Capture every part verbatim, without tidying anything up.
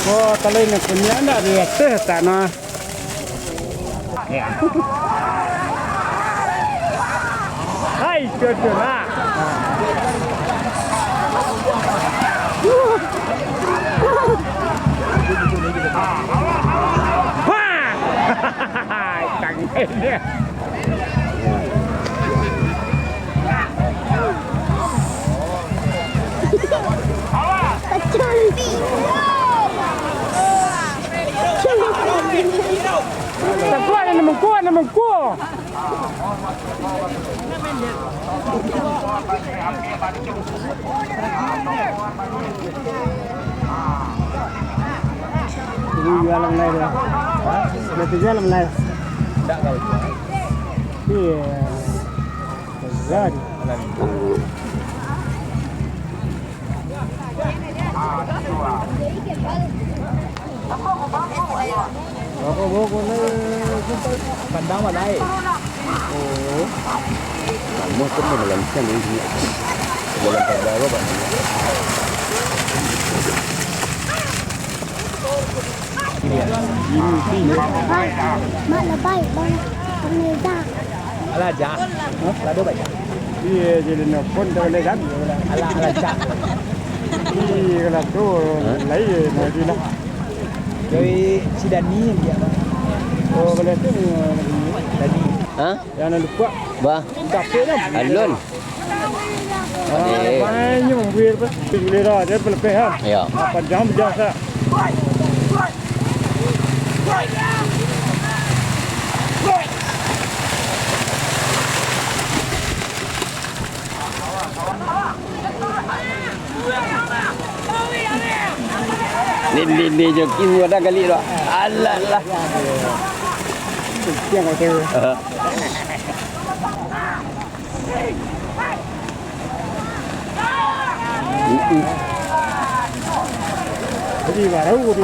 Oh, kalau ini punya ndak di atas tanah. Hai, cocok lah. Wah! Tangan dia. Tak kuat, nak mengkuat, nak mengkuat. Ini jual online tu. Hah? Sudah tu jual online. Tidak kalau jual. Iya. Jual. Online. Pandang balai. Oh. Kamu tu mah balancang ni. Bulan pada apa, Pak? Mak, mak, lebai banyak. Alah, jak. Hah? Lado banyak. Iya, jadi nelpon tak boleh kan? Alah, alah, jak. Iya, kalau tu, hah? Lain, lagi lah. Dari si Dani dia, Bang. Oh, boleh tu, Dani. Hah? Yang nak lupa. Bah. Capek dah. Alun. Ah, eh. Banyak mambuih apa? Boleh dah, dia pelepeh, ha? Ya. Apa jam biasa? Ni, ni, ni, joki semua dah gali tu. Alah lah. Siang kau tu. Ha. Jadi baru tu.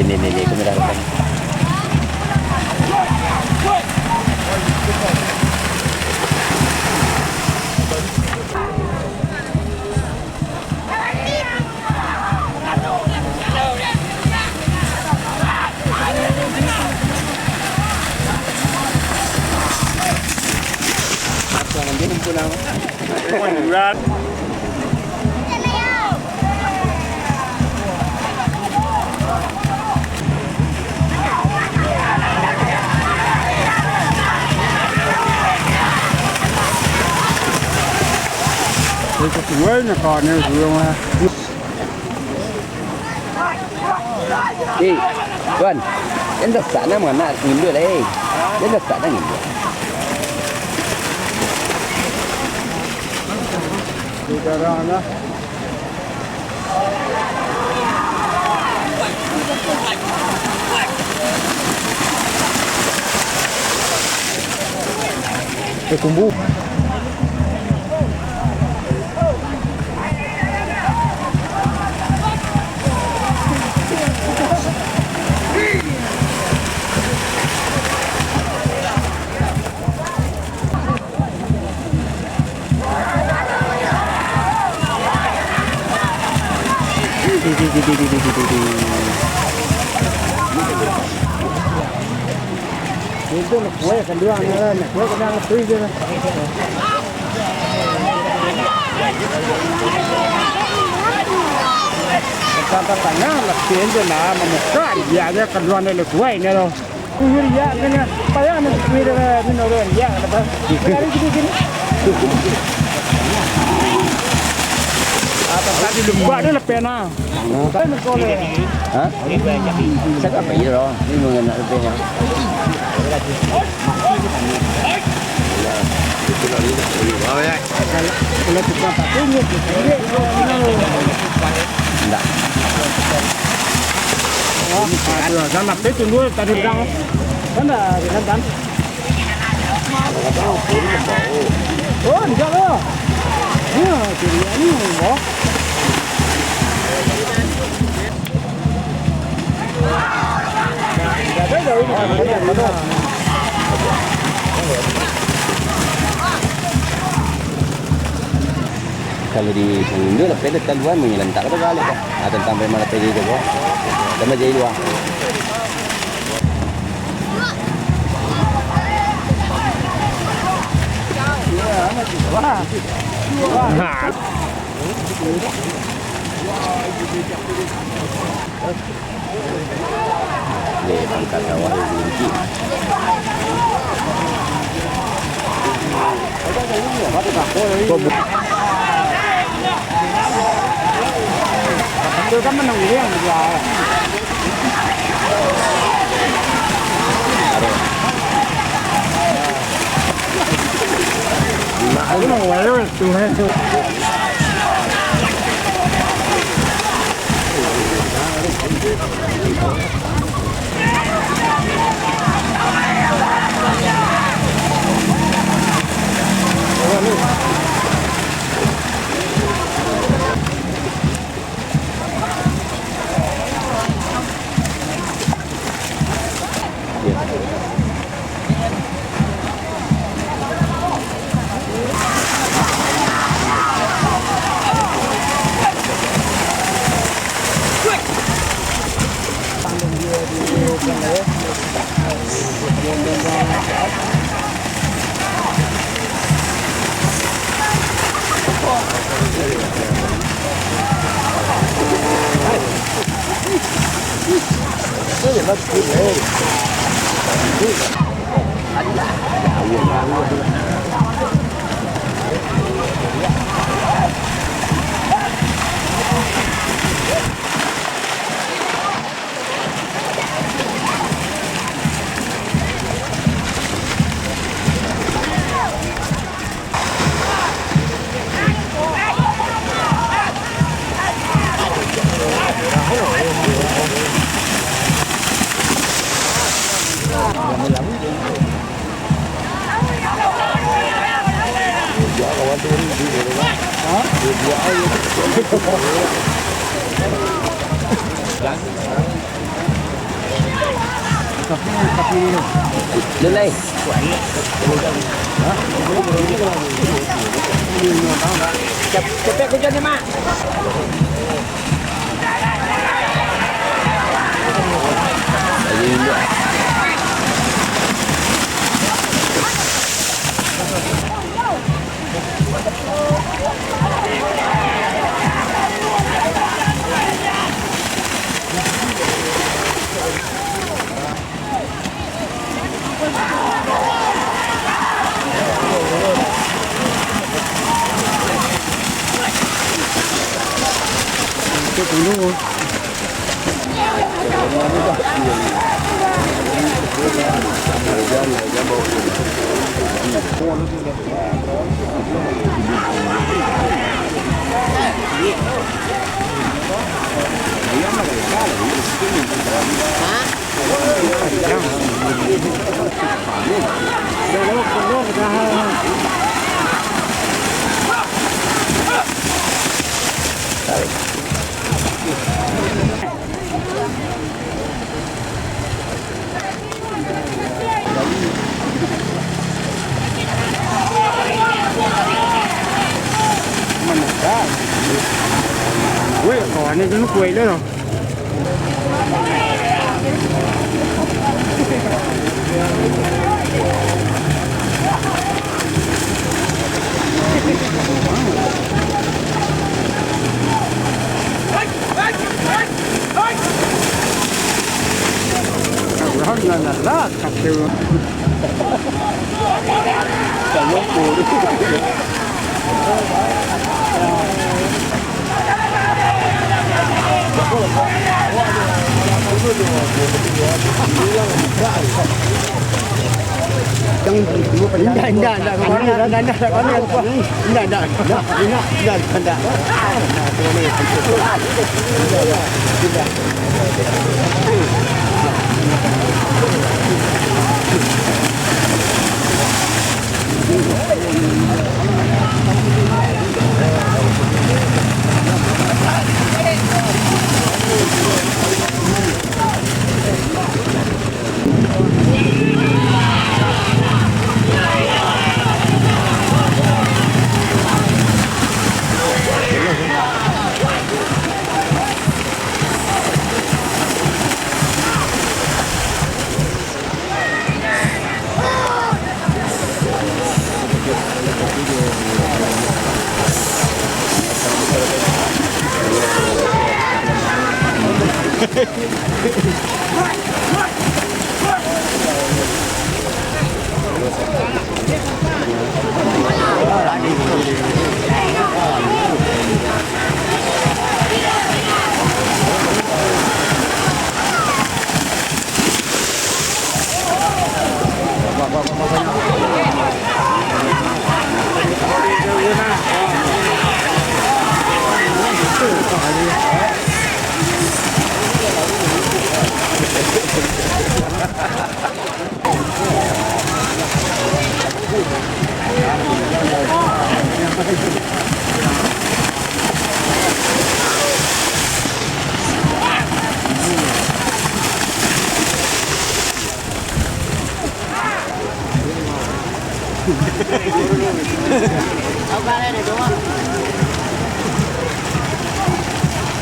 Ni, ni, ni, ni, kamera rekam. Eh, tuan, jan dasak nak manganak nginduak lai. Jan dasak nak nginduak. Di dalam lah. Eh, kumbu. Itu nak kue keluar ni lah, nak kue kena lebih je lah. Tangah lah, pintu lah, mamuka, dia aja kaluar dari kuai ni loh. Kuhir ya, kena payah nak kuhir, ni orang ya, apa? Dari sini, sini. Apa tadi lupa dia lah pena. Kan koleh. Ha? Cakap apa iya, Ron? Ini mengenai lebihnya. Kalau tukang pakai, dia, dia, dia, dia. Ndak. Oh, aduh, dah lapis tu dulu tadi bilang. Kan dah, dah, dah. Oh, enggak lah. Ya, ciri ni, oh. Kalau di Sanggundo lah, pede taluan menyelentak tu balik dah. Ada tambah malah pede tu, bro. Tambah jadi luar. Wah. Wah. Ni pangkat awal tinggi. Itu kan menang dia yang jual. Nah, itu mau wae, tuh, eh. Lulai. Cep-, cepek hujan ni, Mak. Weh, kawan ni dulu kuai lo. Indak, indak, indak, indak, indak, indak, indak.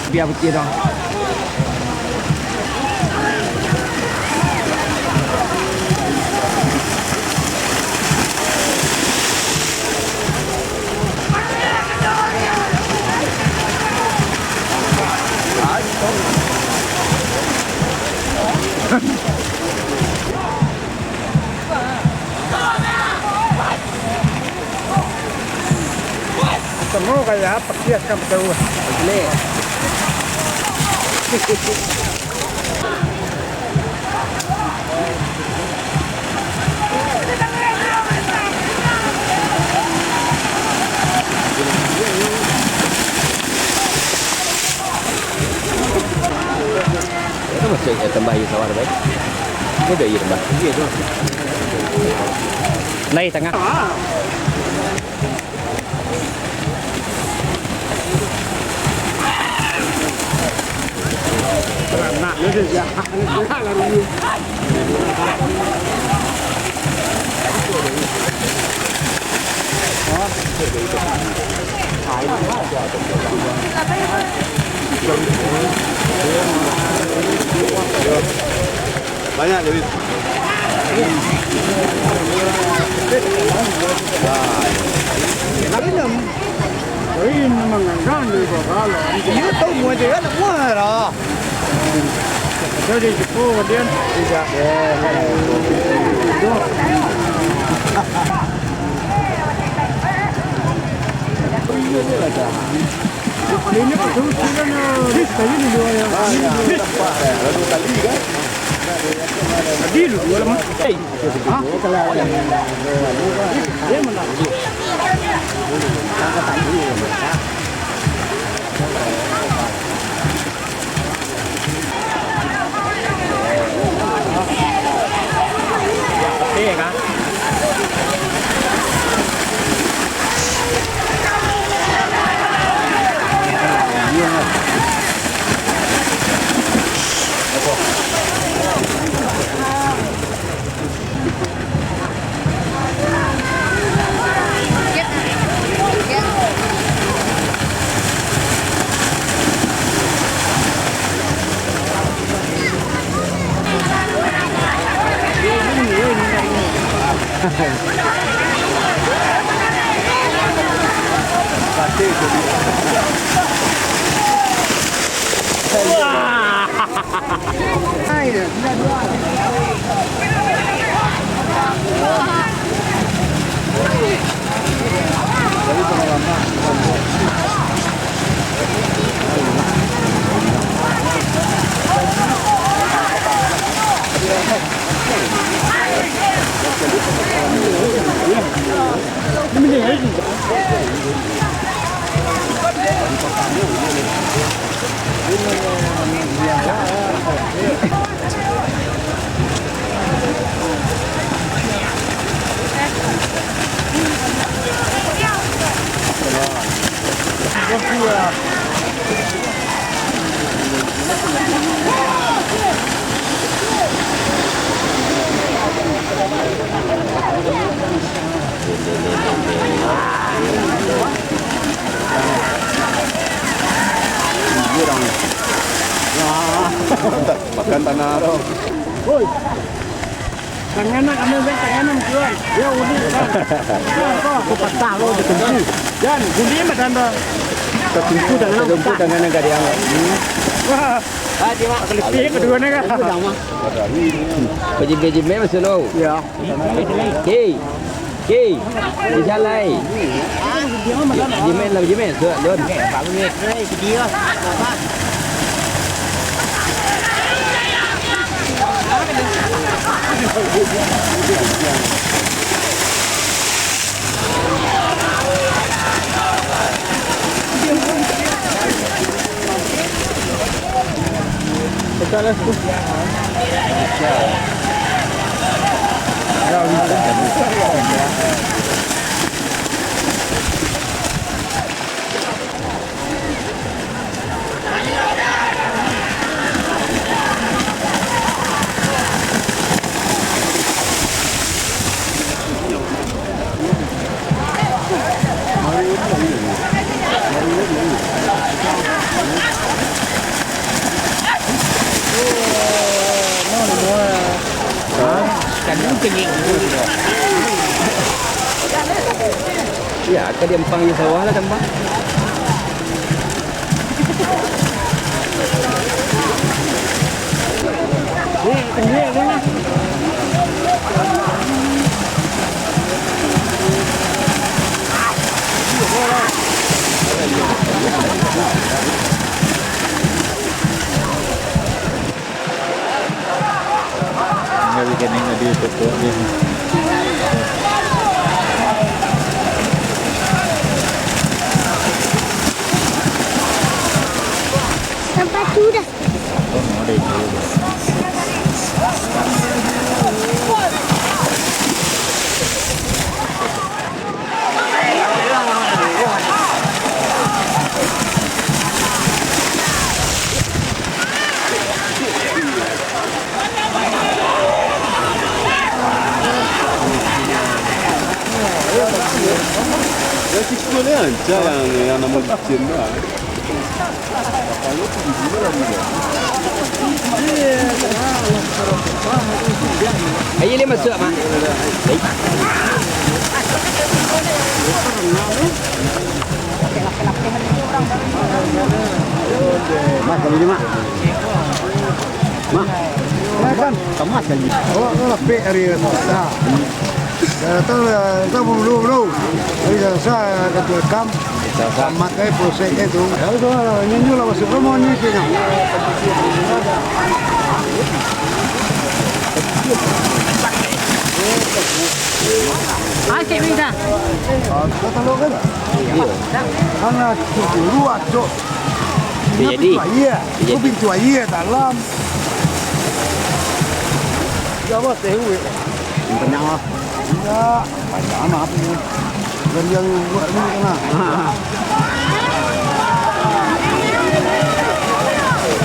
Bia putiah tu. Semua kayak apa? Siap kan betul. Itu masih, eh, tambah air sawar, baik. Ini ada air tambah. Iya, tu. Lai tangah. Banyak jadi. Nah, ini. Ini memang gandang dari bawah. Iyo, tahu muat dia kan, muat lah. Jadi, Jepun, dia. Tidak. Ini betul, sih, kan, eh, ini tadi di luar, ya. Ah, ya, nampak, ya. Lalu tadi, kan? Tadi lu, dua lama. Hei. Hah? Dia mana? Makan tanah tu. Woi. Tangan nak ambil, tangan nak jual. Dia unik, kan? Aku patah lo di kempu. Jan, guli mah tanda. Kempu tangan nak patah. Tangan nak gadiang. Wah. Ah, dia mak kelipik kedua ni, kan? Pejimai-jimai masuk lo. Ya. Hei. Hei. Bisa lai. Jimen lah, jimen. Surat, Don. Ya, ka diampang di sawah lah, tambah. Ngeri kening tadi pokok dia. Sampai tu dah. Ya, siko ni aja yang, yang nama licin tu, ah. Ayo, dia masuk, Mak. Baik. Mas, kami ni, Mak. Mak. Silakan. Kamas lagi. Awak tu lapik hari Selasa. Dah tahu lah, tahu dulu, dulu. Hari Selasa, kata rekam. Tamat ai prosesnyo tu. Lalu tu, nyo lah masuk rumah ni, kayaknyo. Ah, cek minta. Ah, kita tahu kan? Iya. Karena dulu, Cok. Jadi. Pintu aia. Jadi. Itu pintu aia dalam. Ya, bos, teh, weh. Kenyang lah. Iya. Panjang amat ni. Dan yang buat ni kena.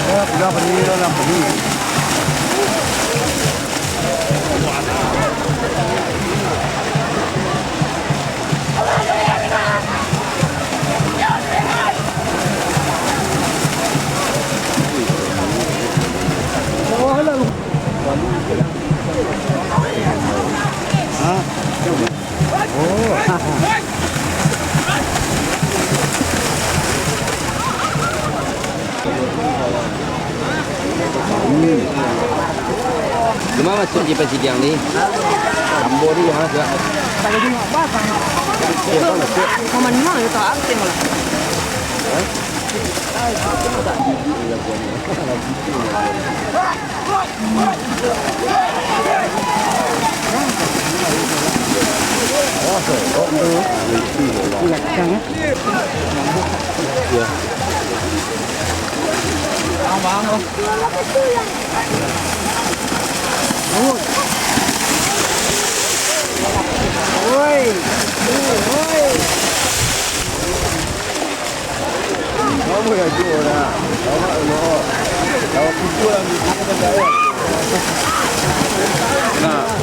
Ya, sudah beli lah, beli. Cuma masuk di Pasidiang ni, tambah ni, ha, juga. Kalau di rumah apa, Bang? Ya, apa masuk? Mama ni mah, ya, tak aktif malah. Nah,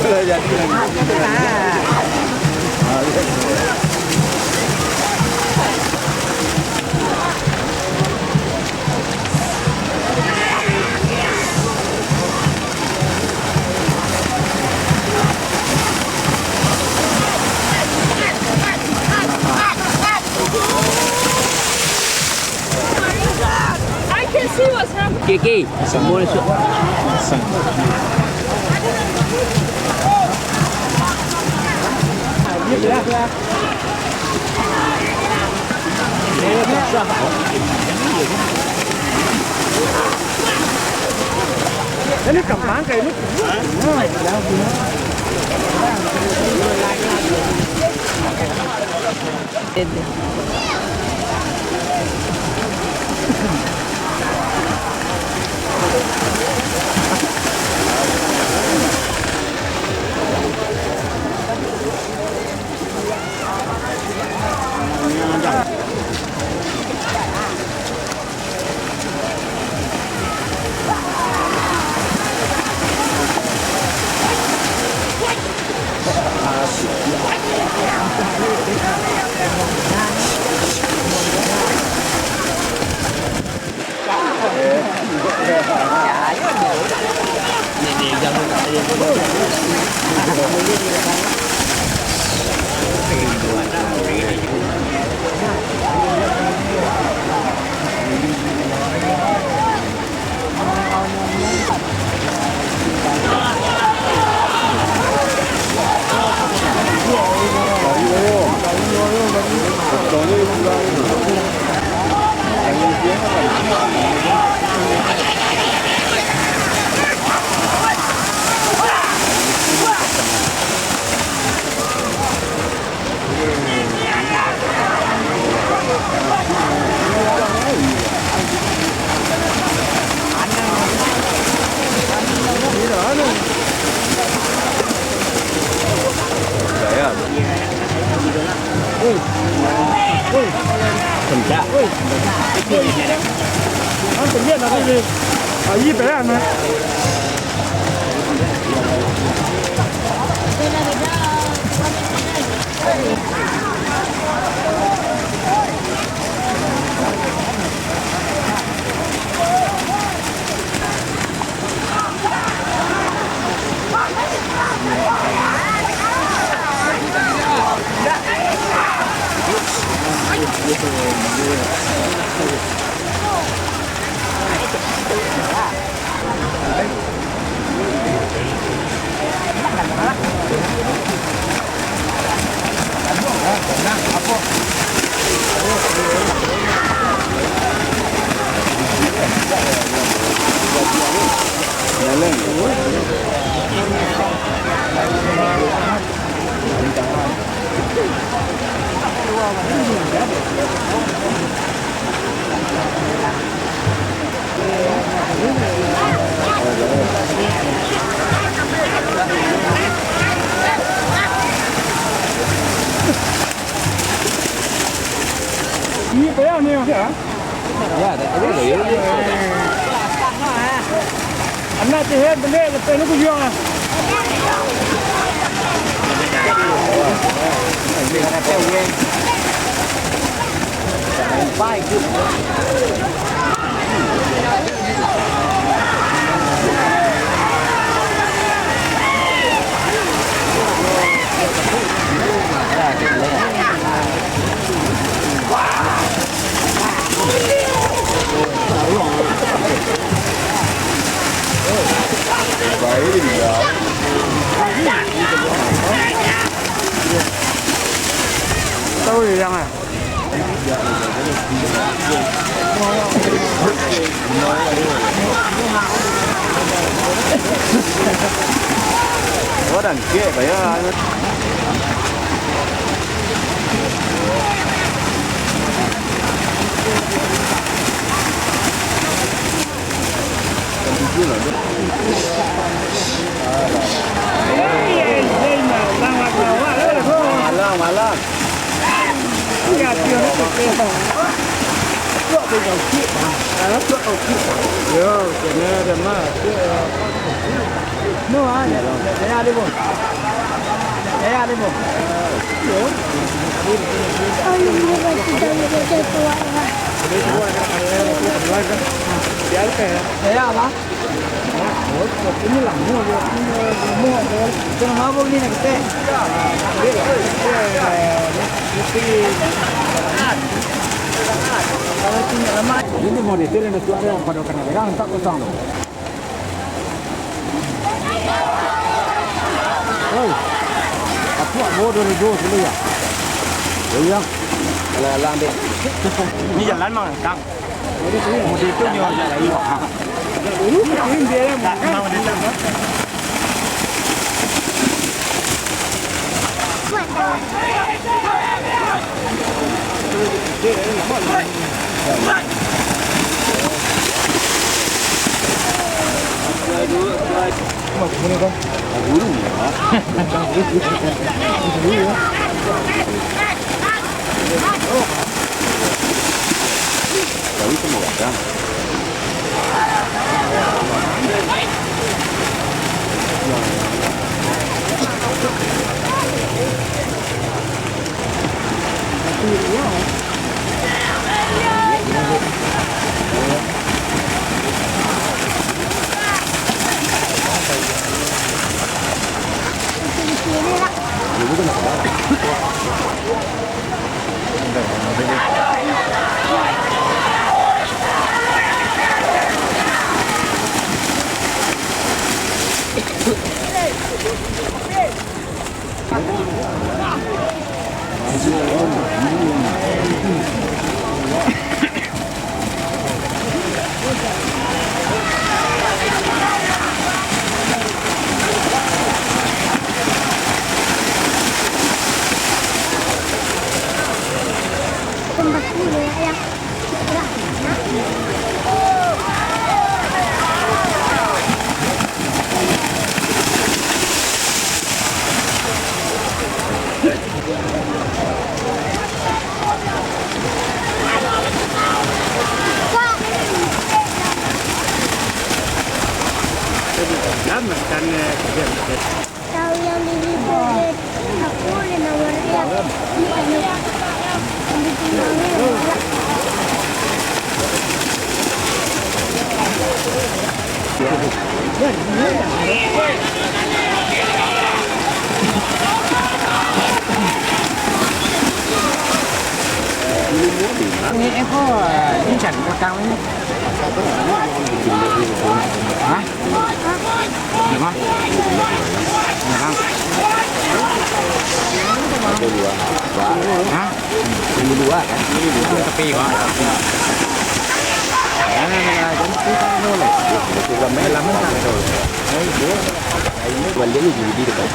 jadi lagi. I can see what's happening. Okey, okey. Semua masuk. Ini gampang kayak ini. Ini payah ni, ya? Ya, tak tahu lah, ya. Anak tu head bendek, lepas ni aku jual lah. Tahu ya, jangan. Orang kek bayar. Malam, malam. Yo, kena ada mah. No, ah, ya, ya, ya, ada, Bang. Ya, ya, ada, Bang. Yo. Ayo, ini masih dalam kerja tua, ya. Ya, ya, apa? Ini lamo, ini lamo, ini nak kete. Jadi mau detail yang tuan yang pada kena pegang, tak kosong tu. Hei, aku mau dari jauh dulu ya. Iya. Lah, lah, ambil. Ini jalan mangangkang. Mudik tu nyo aja lain. Tahu sama orang. Tahu yang di Libodet, aku udah nawar dia. Ini anu, ambil tunangan yang galak. Ni eko, ni cari petang ni. Hah? Memang? Memang? Hah? Tapi, Bang. Balik ni judi dekat.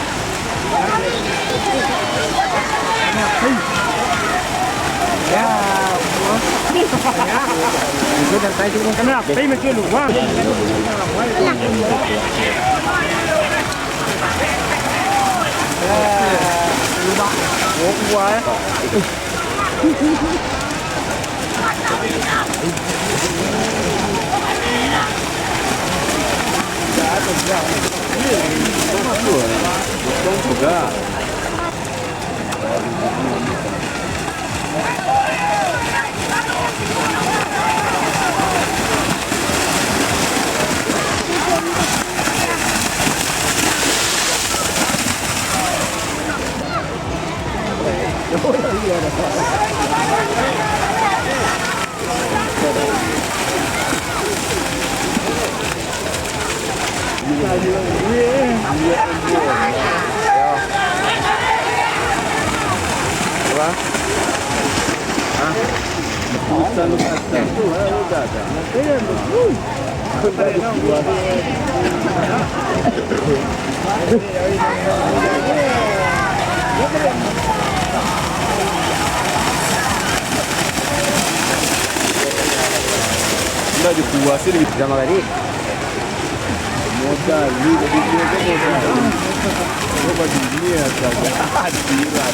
Lah, dia puas dia gitu. Sama tadi. Modal, ni tadi dia kan modal. Dia bagi dia saja. Adirat.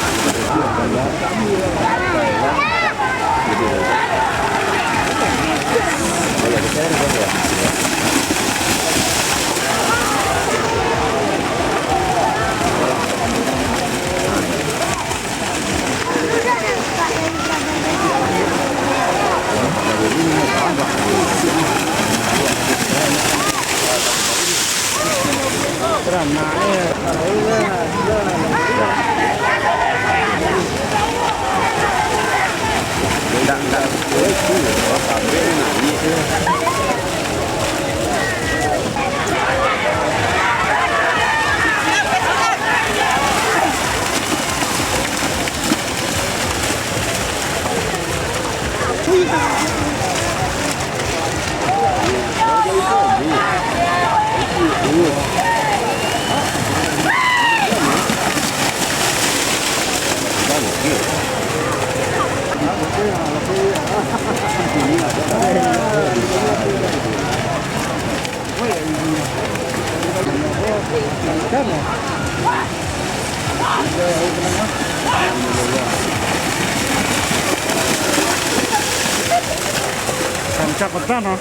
Rancak kotan, ha?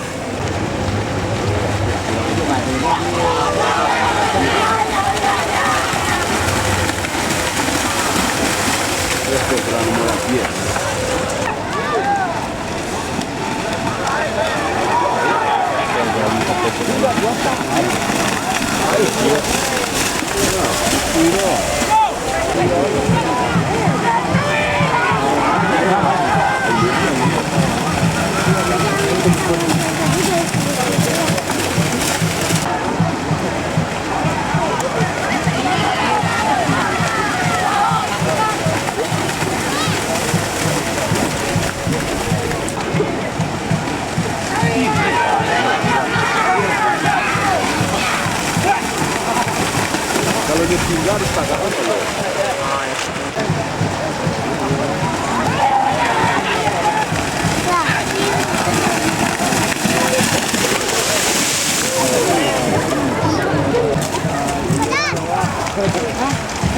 Kalau dia tinggal di tagak kan kalau.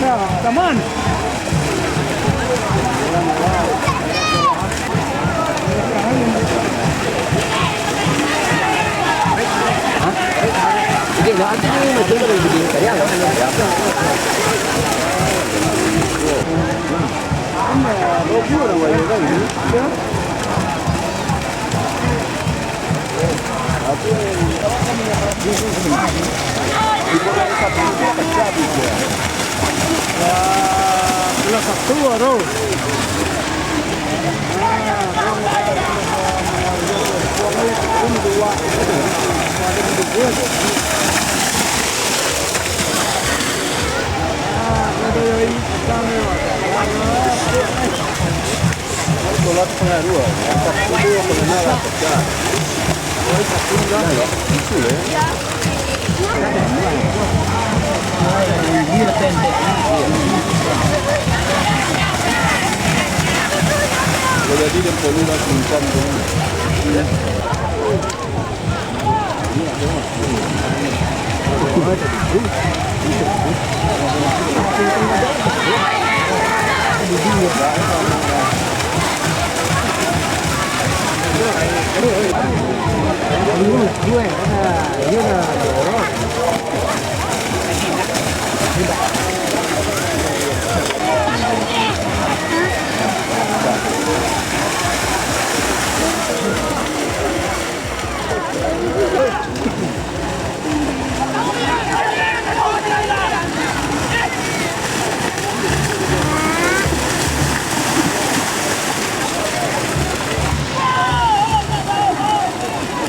Nah, taman. Bola tu pengaruh lah. Satu tu yang mengenal lah, pecah. Nah, ya, itu lah. Kalau jadi dia perlu lah simpan tu.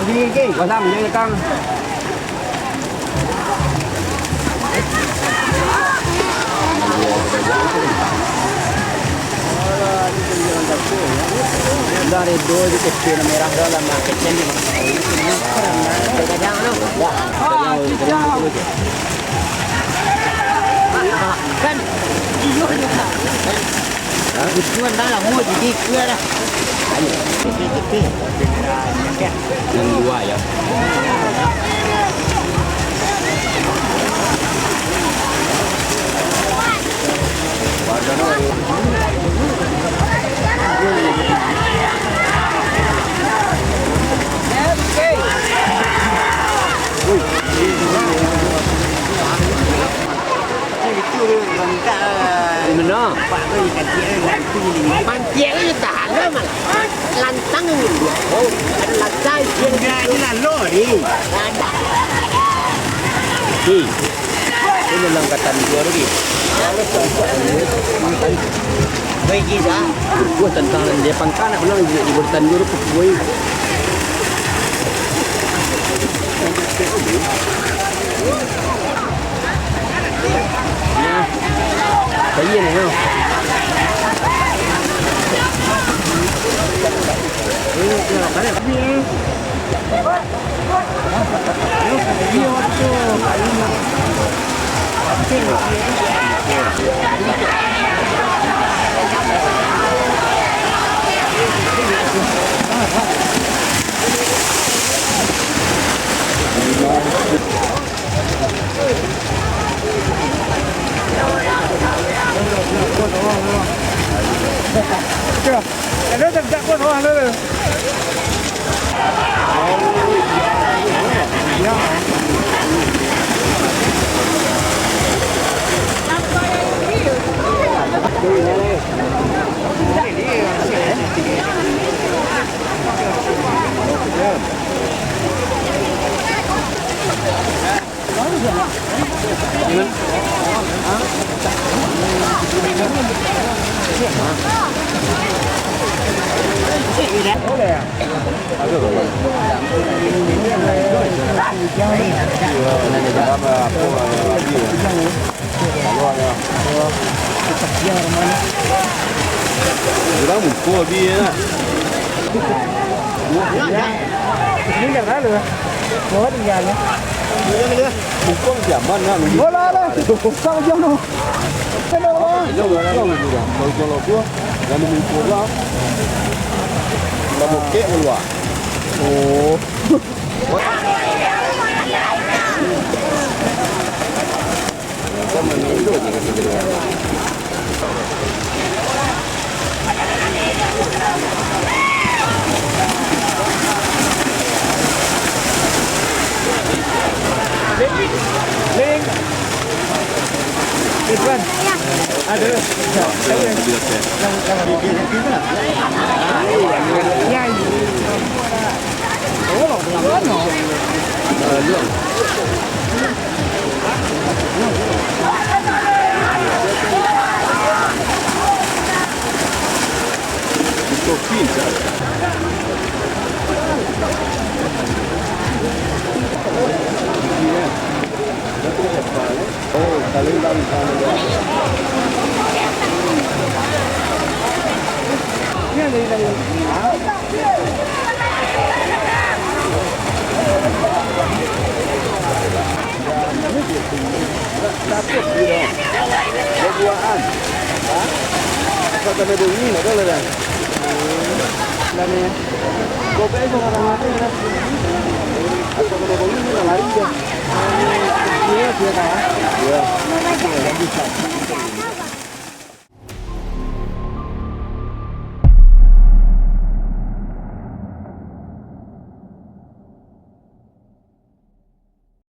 Oke, oke. Wasam, jangan lekang. Lah redo di kecil merah dah lah, mak kecil ni. Kadang-kadang tu. Wah, kan. Iyo, iyo. Itu kan dah lama jadi ke dah. Ayo. Yang dua ya. Mano? Mantiak tu tahan lah, malah. Lantang ni. Lantang. Jadi lalu ni. Ada. Hei. Ini langkatan dua lagi. Baik, Giza. Wah, tantang dia pangkal nak pulang di, di bertanjur tu, woi. Nah, saya ni, no. Urang muko bi lah. Ini dah lalu lah. Bawa tinggal lah. Muko masih aman lah, nunggu. Bola lah. Kau jauh no. Kena lah. Jauh lah, jauh lah. Kalau, kalau gua, jangan muko lah. Kalau bokek keluar. Oh. Dapur sendiri. Berduaan. Hah? Kau sampai bunyi, tak tahu lah dah. Dah ni. Kau baik sama orang mati dah. Kau sampai bunyi, dah lari dah. Iya, dia dah. Iya.